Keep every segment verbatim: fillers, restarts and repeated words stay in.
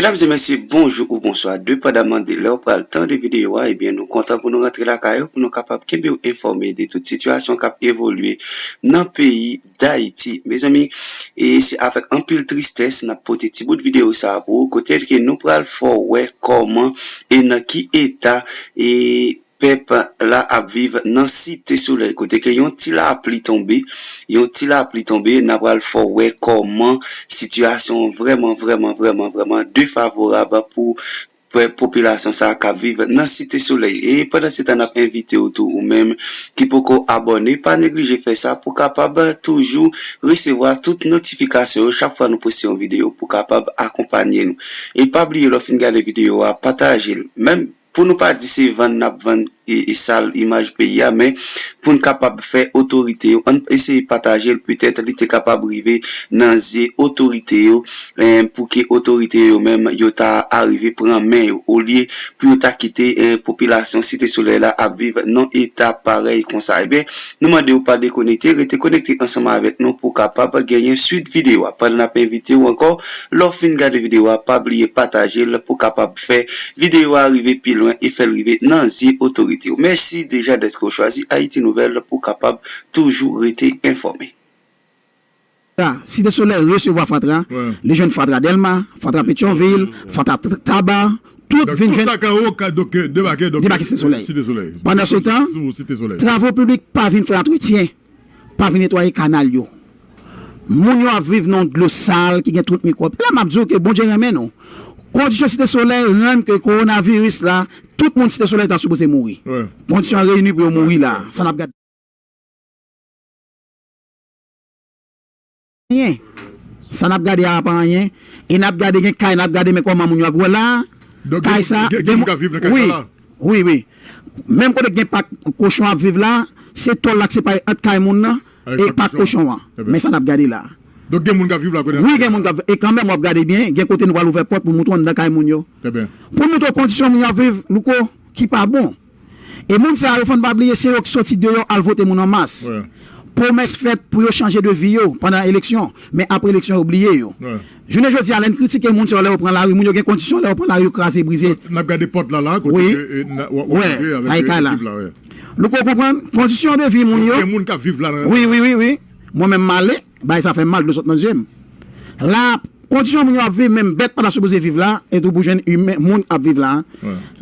Medam e mesye, bonjou ou bonswa, depandaman de lè w pral tande videyo a, ebyen, nou kontan pou nou rantre lakay ou, pou nou kapab kenbe w enfòme de tout sitiyasyon k ap evolye nan peyi Dayiti. Mezanmi, e se avèk anpil tristès n ap pote ti bout videyo sa a pou ou, kote ke nou pral fè w wè kòman e nan ki eta e pèp la ap viv nan Site Solèy, kote ke yon ti lapli tonbe, yon ti lapli tonbe, n a pral fè w wè kòman sitiyasyon vrèman, vrèman, vrèman, vrèman defavorab pou pèp, popilasyon sa a k ap viv nan Site Solèy. E pandan se tan, n ap envite w tou, ou menm ki poko abòne, pa neglije fè sa pou kapab toujou resevwa tout notifikasyon yo chak fwa nou poste yon videyo pou kapab akonpanye nou. E pa bliye, lè w fin gade videyo a, pataje l. Menm pou nou pa di se vann n ap vann e, e sal imaj peyi a, men pou n kapab fè otorite yo, ann eseye pataje l, petèt li te kapab rive nan zye otorite yo, eh, pou ke otorite yo menm yo ta arive pran men yo, olye pou yo ta kite eh, popilasyon Site Solèy la ap viv nan eta parèy konsa. Ebyen, nou mande w pa dekonekte, rete konekte ansanm avèk nou pou w kapab genyen swit videyo a. Pandan n ap envite w ankò, lè w fin gade videyo a, pa bliye pataje l pou w kapab fè videyo a rive pi lwen e fè l rive nan zye otorite yo. Mèsi deja dèske w chwazi Ayiti Nouvèl pou w kapab toujou rete enfòme. Site Solèy resevwa fatra, li jwenn fatra Dèlma, fatra Petyonvil, fatra Taba, tout vin jwenn debake Site Solèy. Pandan se tan, travo piblik pa vin fè antretyen, pa vin netwaye kanal yo. Moun yo ap viv nan yon dlo sal ki gen tout mikwòb. E la m ap di w ke Bondye renmen nou. Kondisyon Site Solèy rann ke kowonaviris la, tout moun Site Solèy ta sipoze mouri. Kondisyon an reyini pou yo mouri la. Sa n ap gade. Anyen. Sa n ap gade a pa anyen. E n ap gade gen kay, n ap gade men kòman moun yo ap wè la. Kay sa, gen moun k ap viv nan kay sa la. Wi, wi. Menm kote gen pak kochon ap viv la, se tòl la k separe ant kay moun nan e pak kochon an. Men sa n ap gade la. Donk gen moun k ap viv la kote. Wi, gen moun k ap viv. E kanmenm w ap gade byen, gen kote nou pral ouvè pòt pou montre w anndan kay moun yo. Pou montre w kondisyon moun yo ap viv, Louko, ki pa bon. E moun sa yo, fò n pa bliye, se yo k soti deyò al vote moun an mas. Pwomès fèt pou yo chanje de vi yo pandan eleksyon, men apre eleksyon yo bliye yo. Jounen jodi a, lè n kritike moun sa yo, lè yo pran lari, moun yo gen kondisyon, lè yo pran lari, yo kraze, brize. N ap gade pòt la la, kote ke w ap rive avèk ekip la. Louko konprann, kondisyon de vi moun yo. Gen moun k ap viv la nan. Wi, wi, wi, wi. Mwen menm m ale, bagay sa fè m mal, dlo sot nan zye m. La, kondisyon moun yo ap viv, menm bèt pa ta sipoze viv la, e tou pou jwenn imen, moun ap viv la.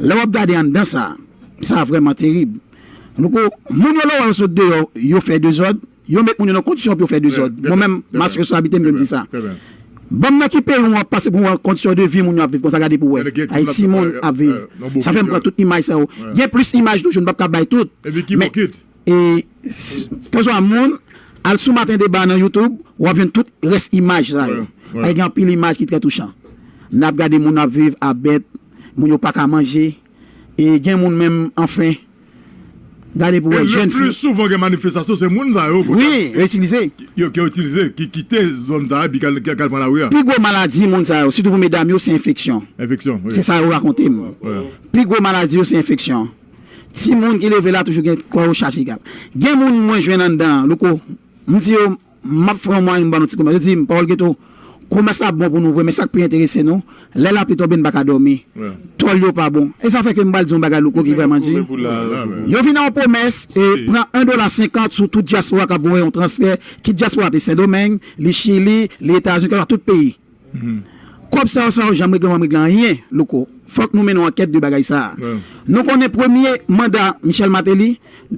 Lè w ap gade anndan sa, sa vrèman terib. Louko, moun yo lè w wè yo sot deyò, yo fè dezòd, yo met moun yo nan kondisyon pou yo fè dezòd. Mwen menm, m asire sou abite m, yo m di sa. Ban m nan ki peyi w ap pase pou w wè kondisyon de vi moun yo ap viv konsa, gade pou w wè. Ay timoun ap viv. Sa fè m pran tout imaj sa yo. Gen plis imaj toujou, m p ap ka bay tout. Men, e, kèlkeswa moun, al sou Maten Deba nan YouTube, w ap jwenn tout rès imaj sa yo. Paske gen anpil imaj ki trè touchan. N ap gade moun ap viv a bèt, moun yo pa ka manje, e gen moun menm, anfen, gade pou w wè, jèn fi. Le plus souvent gen manifestasyon, se moun sa yo. Wi, yo itilize. Yo, yo itilize, ki kite zòn sa yo, epi k al, k al pran lari a. Pi gwo maladi moun sa yo, sitou pou medam yo, se enfeksyon. Enfeksyon, wi. Se sa yo rakonte m. Pi gwo maladi yo, se enfeksyon. Timoun ki leve la toujou gen kò yo chaje egal. Gen moun mwen jwenn anndan an, Louko, m di yo, m ap fè yon mwayen m ba nou ti komès. Yo di m, pawòl geto, komès la bon pou nou vre, men sa k pi enterese nou, lè lapli tonbe n pa ka dòmi. Tòl yo pa bon. E sa fè ke m pral di yon bagay, Louko, ki vrèman di. Yo vin ak yon pwomès, e pran en dola senkant sou tout dyaspora k ap voye yon transfè, kit dyaspora te Sendomeng, li Chili, li Etazini, kèlkeswa tout peyi. Kòb sa yo, sa yo janm regle, yo pa janm regle anyen, Louko. Fòk nou mennen yon ankèt de bagay sa a. Nou konnen premye manda Michel Martelly,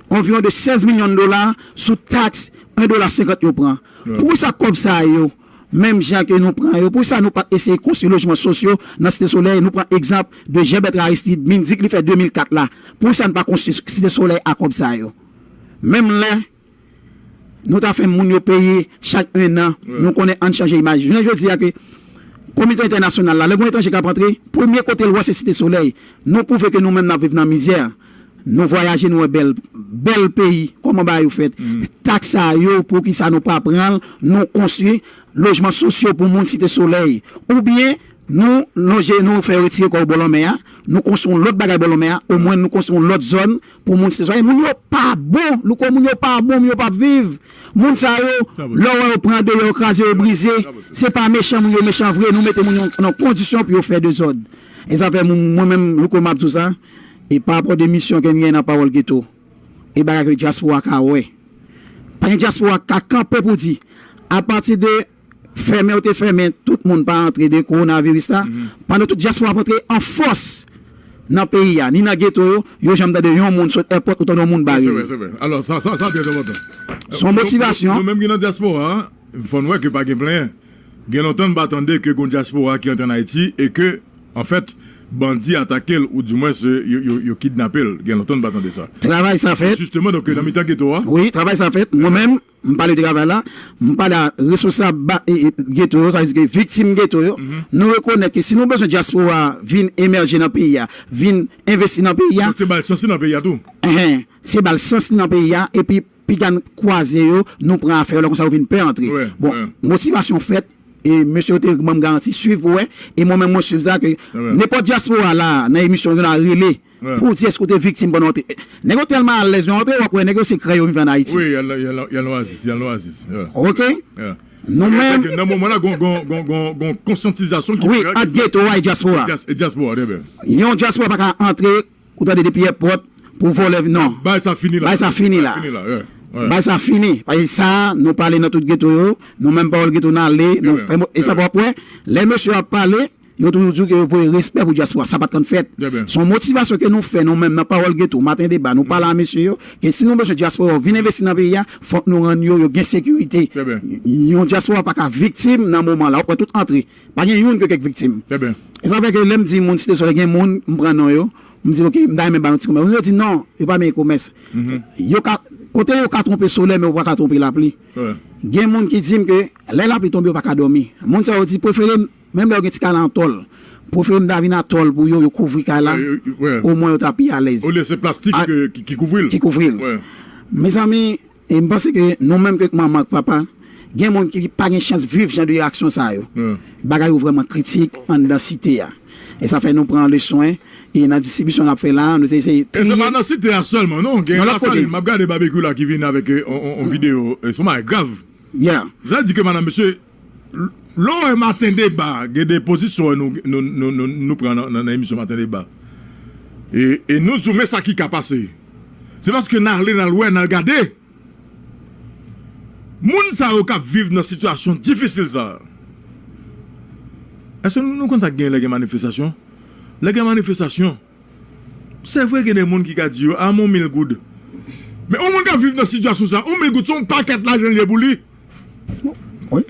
anviwon de sèz milyon dola sou taks en dola senkant yo pran. Poukisa kòb sa yo, menm jan ke nou pran yo, poukisa nou pa t eseye konstwi lojman sosyo nan Site Solèy? Nou pran egzanp de Jean Bertrand Aristide, m di k li fè de mil kat la. Poukisa n pa konstwi Site Solèy a kòb sa yo? Menm lè Nou ta fè moun yo peye chak en an. Nou konnen, ann chanje imaj. Jounen jodi a ke kominote entènasyonal la, lè gon etranje k ap antre, premye kote l wè se Site Solèy. Nou pwouve ke nou menm n ap viv nan mizè. Nou vwayaje, nou wè bèl, bèl peyi, kòman bagay yo fèt. Taks sa yo, poukisa nou pa pran l, nou konstwi lojman sosyo pou moun Site Solèy. Oubyen, nou lonje, nou fè yo retire kò yo bò lanmè a, Nou konstwi yon lòt bagay bò lanmè a, omwen nou konstwi yon lòt zòn pou moun sitèswayè. Moun yo pa bon, Louko, moun yo pa bon, moun yo p ap viv. Moun sa yo, lè w wè yo pran deyò, yo kraze, yo brize, se pa mechan moun yo mechan vre, nou mete moun yo nan kondisyon pou yo fè dezòd. E sa fè mwen, mwen menm, Louko, m ap di w sa, e pa rapò de misyon ke m gen nan Pawòl Geto, e bagay ke dyaspora ka wè. Pa gen dyaspora k ka kanpe pou di, apati de fèmen yo te fèmen, tout moun pa antre de kowonaviris la, pandan tout dyaspora ap antre an fòs nan peyi a, ni nan geto yo, yo janm tande yon moun sot èpòt ou tande yon moun bare li. Se vre, se vre. Alò, sa, sa, sa trè enpòtan. Se yon motivasyon. Nou, nou menm ki nan dyaspora a, fò n wè ke pa gen plenyen. Gen lontan n pa tande ke gon dyaspora ki antre ann Ayiti e ke, anfèt, bandi atake l ou dimwens yo, yo, yo kidnape l. Gen lontan n pa tande sa. Travay sa fèt. Jisteman, donk, nan mitan geto a. Wi, travay sa fèt. Mwen menm, m pale de travay la, m pale a responsab ba- e- e- geto yo, sa vle di ke viktim geto yo. Nou rekonèt ke si nou bezwen dyaspora vin emèje nan peyi a, vin envesti nan peyi a, donk se ba l sans li nan peyi a tou. Enhen, se ba l sans li nan peyi a, epi piga n kwaze yo, nou pran afè yo, lè konsa yo vin pè antre. Bon, motivasyon fèt, e mesye yo te ban m garanti, swiv pou wè, e mwen menm mwen swiv sa, ke nenpòt dyaspora la, nan emisyon yo la rele, pou di èske w te viktim pandan w te. Nèg yo tèlman alèz lè yo antre, w ap wè nèg yo se krèy yo vin fè ann Ayiti. Wi, y al nan oazis, y al nan oazis. Ok? Nou menm, nan moman la, gon, gon, gon, gon, gon konsyantizasyon ki fèt ant geto a e dyaspora. E dyaspora, trè byen. Yon dyaspora pa ka antre, ou tande, depi èpòt, pou vòlè, non. Bagay sa fini la. Bagay sa fini la. Bagay sa fini. Paske sa, nou pale nan tout geto yo, nou menm Pawòl Geto n ale, nou fè, e sa w ap wè, lè mesye yo ap pale, yo toujou di w ke yo voye respè pou dyaspora, sa pa t konn fèt. Se yon motivasyon ke nou fè nou menm nan Pawòl Geto, Maten Deba, nou pale a mesye yo, ke si nou bezwen dyaspora yo vin envesti nan peyi a, fòk nou rann yo, yo gen sekirite. Yon dyaspora pa ka viktim nan moman la, w ap wè tout antre. Pa gen youn ke k viktim. E sa fè ke lè m di moun Site Solèy, gen moun, m pran non yo, m di, "Ok, m ta renmen ba nou ti komès." Moun yo di, "Non, yo pa menm komès." Yo ka, kote yo ka twonpe solèy, men yo pa ka twonpe lapli. Gen moun ki di m ke lè lapli tonbe, yo pa ka dòmi. Moun sa yo di, "Prefere m, menm lè yo gen ti kay la an tòl, prefere m ta vin atòl pou yo, yo kouvri kay la, omwen yo ta pi alèz." Olye se plastik ki, ki kouvri l. Ki kouvri l. Mezanmi, e m panse ke nou menm ke manman ak papa, gen moun ki pa gen chans viv jan de reyaksyon sa yo. Bagay yo vrèman kritik anndan site a. E sa fè nou pran leswen, e nan distribisyon n ap fè la, nou te eseye triye. E se pa nan site a sèlman, non. Gen Lasalin, m ap gade Babekyou la ki vin avèk, e, on, on, on videyo, e, se yon bagay grav. Sa di ke madanm, mesye, l-, lè w wè Maten Deba, gen de pozisyon nou, nou, nou, nou, nou pran nan, nan, nan emisyon Maten Deba. E, e nou di w, men sa ki ka pase. Se paske n ale, n al wè, n al gade. Moun sa yo k ap viv nan sitiyasyon difisil sa a, èske nou, nou konn sa k gen lè gen manifestasyon? Lè gen manifestasyon, se vre gen de moun ki ka di yo, "A, m on mil goud." Men yon moun k ap viv nan sitiyasyon sa a, yon mil goud se yon pakèt lajan l ye pou li. Wi.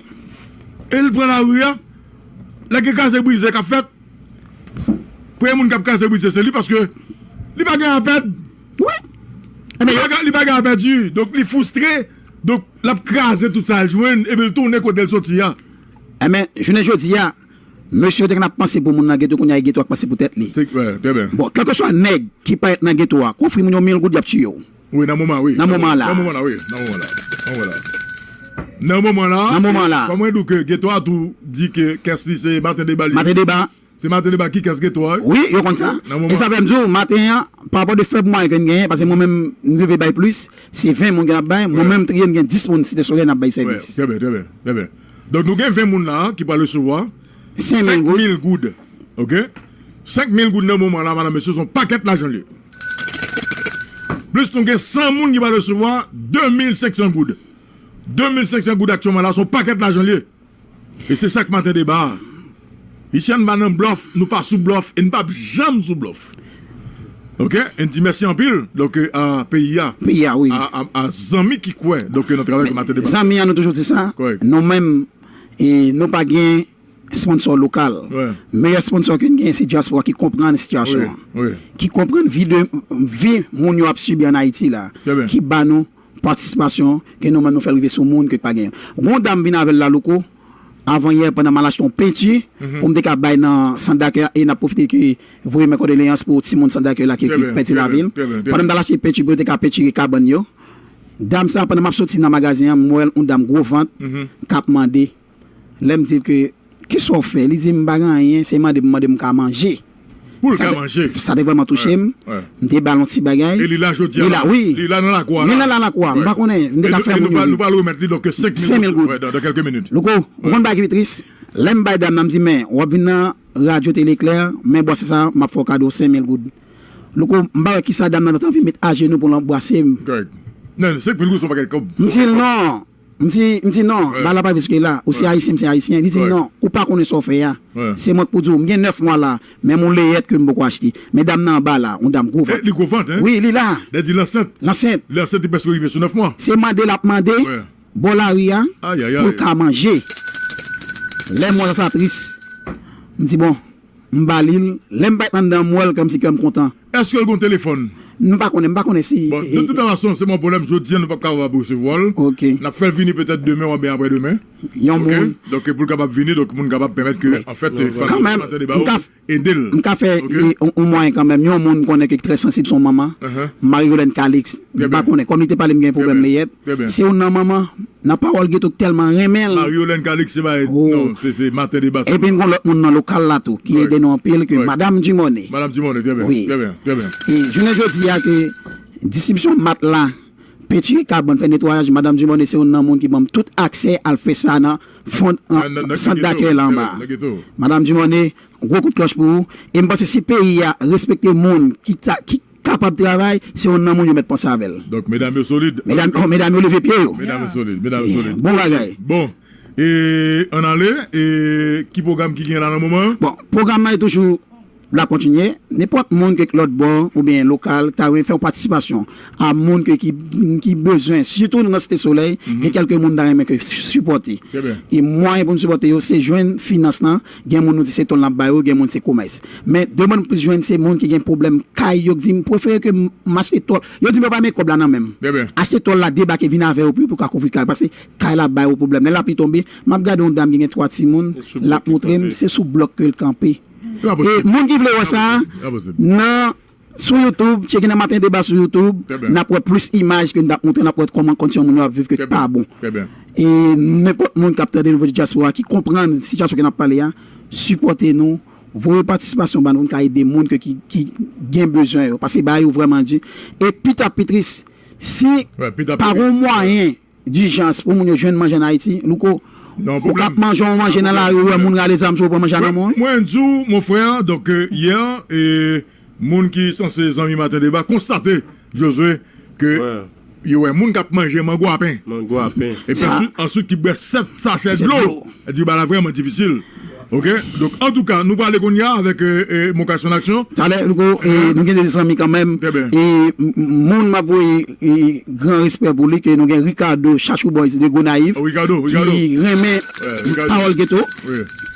E l pran lari a, lè gen kraze brize k ap fèt, premye moun k ap kraze brize se li, paske li pa gen a pèd. Wi. Li pa gen, li pa gen a pèdi. Donk, li fristre. Donk, l ap kraze tout sa l jwenn, epi l tounen kote l soti a. Enben, jounen jodi a, mesye yo te konn ap panse pou moun nan geto, kounye a e geto a k panse pou tèt li. Se, wi, trè byen. Bon, kèlkeswa nèg ki parèt nan geto a, k ofri moun yo mil goud, y ap tiye w. Wi, nan moman, wi. Nan moman la. Nan moman la, wi. Nan moman la. Nan moman la. Nan moman la. Kòm mwen di w ke geto a tou di ke kès li se Maten Deba li ye. Maten Deba. Se Maten Deba ki kès geto a, wi. Wi, yo konn sa. Nan moman. E sa fè m di w, maten an, pa rapò de fèb mwayen ke n genyen, paske mwen menm, m rive bay plis, se ven moun ke n ap bay, mwen menm, triye m gen dis moun Site Solèy n ap bay sèvis. Wi, trè byen, trè byen, trè byen. Donk, nou gen ven moun la ki pral resevwa senk mil goud. Senk mil goud. Ok? Senk mil goud nan moman la, madanm, mesye, se yon pakèt lajan l ye. Plis nou gen san moun ki pral resevwa de mil senk san goud. De mil senk san goud aktyèlman la, se yon pakèt lajan l ye. E se sa k Maten Deba a. Isi a, n pa nan blòf, nou pa sou blòf, e n p ap janm sou blòf. Ok? E n di mèsi anpil, donk, a peyi a. Peyi a, wi. A, a, a zanmi ki kwè, donk, nan travay ke Maten Deba. Zanmi an, nou toujou di sa. Kòrèk. Nou menm, e nou pa gen sponsò lokal. Wi. Meyè sponsò ke n gen, se dyaspora ki konprann sitiyasyon an. Wi, wi. Ki konprann vi de, vi moun yo ap sibi ann Ayiti la. Trè byen. Ki ba nou patisipasyon ke nou menm nou fè l rive sou moun ke pa genyen. Gon dam vin avè l la, Louko, avan yè, pandan m al achte yon penti pou m te ka bay nan sant dakèy a, e n ap pwofite ke voye mè kondoleyans pou timoun sant dakèy la ki, ki pèdi lavi l. Trè byen, trè byen, trè byen. Pandan m t al achte penti pou yo te ka pentire kabann yo, dam sa, pandan m ap soti nan magazen an, m wè yon dam gwo vant k ap mande. Lè m di l ke, "Kisa w fè?" Li di m, "M pa gen anyen, se mande m, mande m ka manje." Pou l ka manje. Sa te vrèman touche m. M te ba l yon ti bagay. E li la jodi a la. Li la, wi. Li la nan lakou a la. Li la nan lakou a. M pa konnen, m te ka fè moun yo ri. E nou pral remèt li, donk, senk mil goud. Senk mil goud. Wi, dans quelques minutes. Louko, ou konn bagay ki pi tris? Lè m bay dam nan, m di, men, w ap vin nan radyo Tele Eklè, men bwase sa, m ap fè w kado senk mil goud. Louko, m pa wè kisa dam nan t anvi met ajenou pou l anbrase m. Correct. Non, senk mil goud se yon pakèt kòb. M di l non. M di, m di non, bagay la pa vle se la. Ou se ayisyen, m se ayisyen. Li di m non, ou pa konnen sa w fè a. Se mwen k pou di w, m gen nèf mwa la, menm yon leyèt ke m poko achte. Men dam nan anba la, yon dam gwo vant. Li gwo vant, hein? Wi, li la. Lè di l ansent. L ansent. Li ansent, li prèske rive sou nèf mwa. Se mande l ap mande bò lari a pou l ka manje. Lè m wè sa tris. M di bon, m ba li l. Lè m bay anndan m wè l kòmsi kè m kontan. Èske l gon telefòn? M pa konnen, m pa konnen si. Bon, de toute façon, se pa yon pwoblèm, jodi a nou p ap kapab resevwa l. N ap fè l vini petèt demen oubyen aprè demen. Yon moun. Donk, pou l kapab vini, donk moun kapab pèmèt ke, anfèt, fanatik Maten Deba yo ede l. M ka fè yon mwayen kanmenm. Yon moun m konnen ki trè sansib, se yon manman. Marie Yolène Calix. M pa konnen, kòm li te pale m gen pwoblèm leyèt. Se youn nan manman nan Pawòl Geto k tèlman renmen l. Marie Yolène Calix, se pa, non, se, se Maten Deba sèlman. Epi n gon lòt moun nan lokal la tou, ki ede nou anpil, ke Madam Dumornay. Madam Dumornay, trè byen, trè byen, trè byen. E jounen jodi a ke distribisyon mat la, pentire kabòn, fè netwayaj, Madam Dumornay se youn nan moun ki ban m tout aksè al fè sa nan fon, nan, nan, nan sant dakèy la anba. Madam Dumornay, gwo kout klòch pou ou. E m panse si peyi a respekte moun ki ta, ki kapab travay, se youn nan moun yo mèt panse avè l. Donk, medam yo solid. Medam, oh, medam yo leve pye yo. Medam yo solid, medam yo solid. Bon bagay. Bon, e ann ale, e ki pwogram ki gen la nan moman an? Bon, pwogram nan e toujou l ap kontinye. Nenpòt moun ke lòt bò oubyen lokal ta renmen fè yon patisipasyon a moun ke ki, ki bezwen, sitou nou nan Site Solèy, gen kèlke moun ta renmen ke si-, sipòte. E mwayen pou n sipòte yo, se jwenn finans lan. Gen moun nou di se ton n ap ba yo, gen moun se komès. Men demann m plis jwenn se moun ki gen pwoblèm kay yo, ki di m prefere ke m, m achte tòl. Yo di m yo pa met kòb la nan men m. Achte tòl la, debake, vin avè yo pou, pou ka kouvri kay. Paske kay la bay yo pwoblèm. Lè lapli tonbe, m ap gade yon dam ki gen twa timoun, l ap montre m, se sou blòk ke l kanpe. E moun ki vle wè sa, nan, sou YouTube, tcheke nan Maten Deba sou YouTube, n ap wè plis imaj ke n t ap montre, n ap wè kòman kondisyon moun yo ap viv ke pa bon. E nenpòt moun k ap tande Nouvo Dyaspora ki konprann sitiyasyon ke n ap pale a, sipòte nou, voye patisipasyon ba nou pou n ka ede moun ke ki, ki gen bezwen yo. Paske bagay yo vrèman di. E pita pi tris, si pa gon mwayen dijans pou moun yo jwenn manje ann Ayiti, Louko, ou k ap manje yon manje nan lari, ou wè moun rale zam sou ou, pran manje a nan men w. Mwen di w, mon frè, donk, yè, e, moun ki sanse zanmi Maten Deba konstate, Josué, ke yo wè moun k ap manje mango a pen. Mango a pen. Epi answit, answit ki bwè sèt sachè dlo. Di bagay la vrèman difisil. Oke? Donk, antouka, nou prale kounye a avèk, e, e, Mon Cash en Action. Talè, Louko, e, nou gen de zanmi kanmenm. E, m, m, moun m ap voye, e, gran respè pou li, ke nou gen Ricardo Chachou Boys de Gonayiv, ki renmen Pawòl Geto,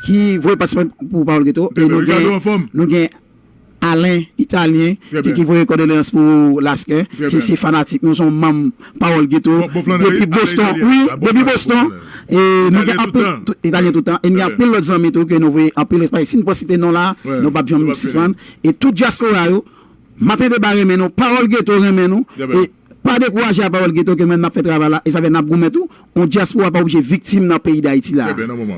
ki voye patisipasyon pou Pawòl Geto. E nou gen, nou gen Alen Italyen, ki, ki voye kondoleyans pou Laskè, ki se fanatik nou, se yon manm Pawòl Geto, depi Boston, wi, depi Boston. E nou gen anpil, Italyen toutan, e nou gen anpil lòt zanmi tou ke nou voye anpil respè. Si nou pa site non la, nou p ap janm sispann. E tout dyaspora yo, Maten Deba renmen nou, Pawòl Geto renmen nou, e pa dekouraje a Pawòl Geto ke menm n ap fè travay la, e sa fè n ap goumen tou. Yon dyaspora pa oblije viktim nan peyi Dayiti la. Trè byen, nan moman.